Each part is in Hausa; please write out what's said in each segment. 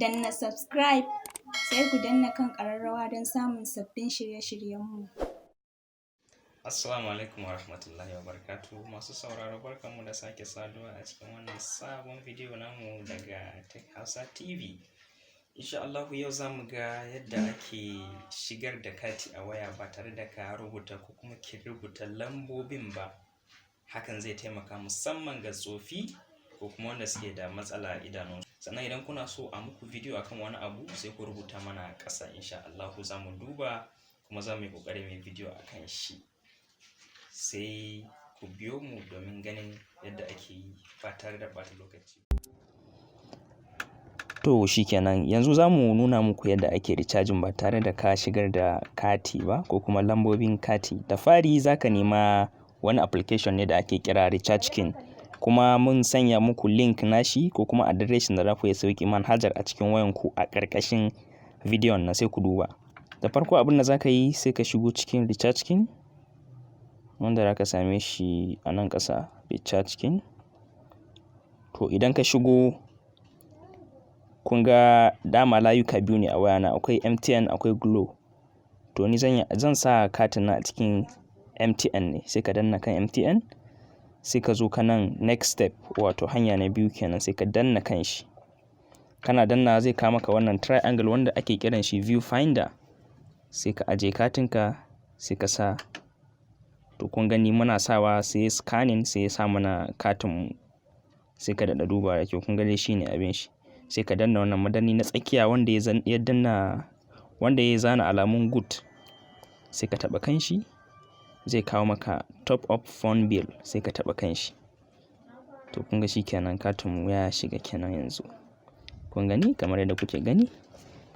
Danna subscribe, sai ku danna kan ƙararrawa don samun sabbin shirye-shiryenmu. Assalamu alaikum wa rahmatullahi wa barakatuhu. Masu sauraro, barkanmu da sake saduwa a cikin wannan sabon bidiyo namu daga Tech Hausa TV. Insha Allahu yau za mu ga yadda ake shigar da kati a waya ba tare da ka rubuta ko kuma ki rubuta lambobin ba. Hakan zai taimaka musamman ga tsofi ko kuma wanda suke da matsala a idanu. Sannan idan kuna so a muku bidiyo akan wani abu, sai ku rubuta mana a ƙasa. Insha Allahu za mu duba kuma za mu yi ƙoƙari mu yi bidiyo akan shi. Sai ku biyo mu domin ganin yadda ake yi ba tare da ɓata lokaci. To shikenan, yanzu za mu nuna muku yadda ake recharging ba tare da ka shigar da kati ba ko kuma lambobin kati. Da fari za ka nema wani application ne da ake kira Recharge King, kuma mun sanya muku link nashi ko kuma adireshin da za ku iya sauke manhajar a cikin wayanku a ƙarƙashin bidiyon nan, sai ku duba. Da farko, abin da za ka yi, sai ka shigo cikin Recharge King wanda za ka same shi a nan ƙasa, Recharge King. To, idan ka shigo, kun ga dama layuka biyu ne a wayana, akwai MTN, akwai Glo. To, ni zan sa katin na a cikin MTN ne, sai ka danna kan MTN, sai ka zo ka nan next step, wato hanya na biyu kenan, sai ka danna kan shi. Kana danna, zai kawo maka wannan triangle wanda ake kiran shi viewfinder. Sai ka aje katinka, sai ka sa. To, kun gani, muna sawa sai scanning, sai ya sa mana katin mu. Sai ka daɗa duba da kyau, kun ga dai shine abin shi. Sai ka danna wannan madanni na tsakiya wanda ya danna, wanda ya zana alamun good. Sai ka taɓa kan shi, zai kawo maka top up phone bill, sai ka taɓa kan shi. To, kun ga shi kenan, katin mu ya shiga kenan yanzu. Kun gani, kamar yadda kuke gani,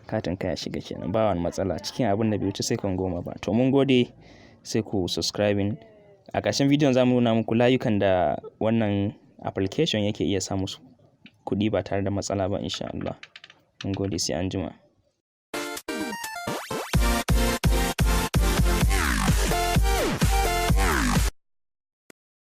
katin ka ya shiga kenan, ba wani matsala, cikin abin da bai wuce second 10 ba. To, mun gode, sai ku subscribing. A ƙarshen bidiyon za mu nuna muku layukan da wannan application yake iya sa musu kuɗi ba tare da matsala ba, insha Allah. Mun gode, sai anjima.